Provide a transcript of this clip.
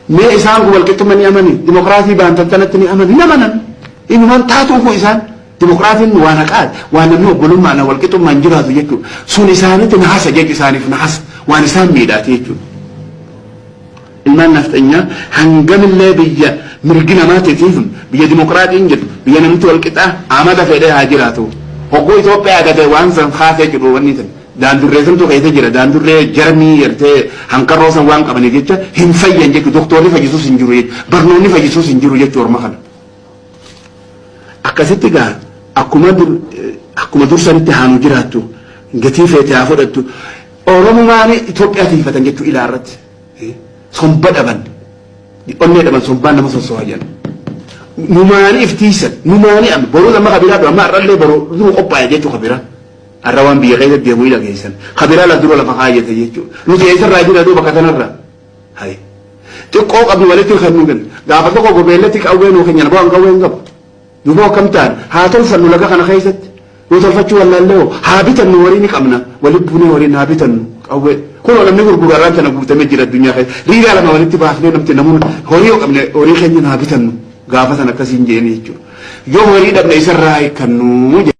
Mee isaan kun walqixxummaa ni amani, dimokiraasii baantan tanatti ni amani, hin amanan. Inumaan taatuufu isaan dimokiraasiin waan haqaati, waan namni obbolummaan walqixxummaan jiraatu jechuudha. Sun isaanitti nahasa jechu isaaniif nahasa, waan isaan miidhaati jechuudha. Ilmaan nafxanyaa hangamillee biyya mirgi namaatiif biyya dimokiraatiin jedhu, biyya namni walqixaa amata fedhee haa jiraatu. Hogguu Itoophiyaa gate waan san kaasee jedhu wanni san. Daandurree santu keessa jira. Daandurree jarmii yertee hankarroo san waan qabaniif jecha hin fayyan jechuudha. Doktorri fayyisuus hin jiru jechuudha. Barnoonni fayyisuus hin jiru jechuudha orma kana. Akkasitti gaa akkuma dursanitti haanu jiraattu gatii feete haa fudhattu. Oromumaan Itoophiyaa tiifatan jechuudha ilaa irratti. Somba dhaban. Onnee dhaban sombaan nama sosso'aa jedhan. Numaanii iftiisan. Numaanii amma boruu amma kabiraa dha amma har'allee boruu duru qophaa'e jechuudha kabiraa. Har'a waan biyya keessa deemu ila geessan. Kabiraa la dura lafa kaayyate jechuudha. Nuti eessarraa jira duuba bakka kanarra. Hayi. Xiqqoo qabnu walitti kan nu kennu. Gaafa tokko gobeellatti qawwee nuu kennan bu'aan qawwee hin qabu. Duuba akkam ta'an haa tolfannu laga kana keessatti. Yoo tolfachuu wallaallee hoo haa bitannu horii ni qabna. Walitti buunee horiin haa bitannu qawwee. Kunoo namni gurguru har'aan tana guutamee jira addunyaa keessa. Riigaa lama walitti baafnee namti namoonni horii yoo qabne horii keenya haa bitannu. Gaafa sana akkasiin jeeni jechuudha. Yoo horii dhabne isarraa hiikkannu.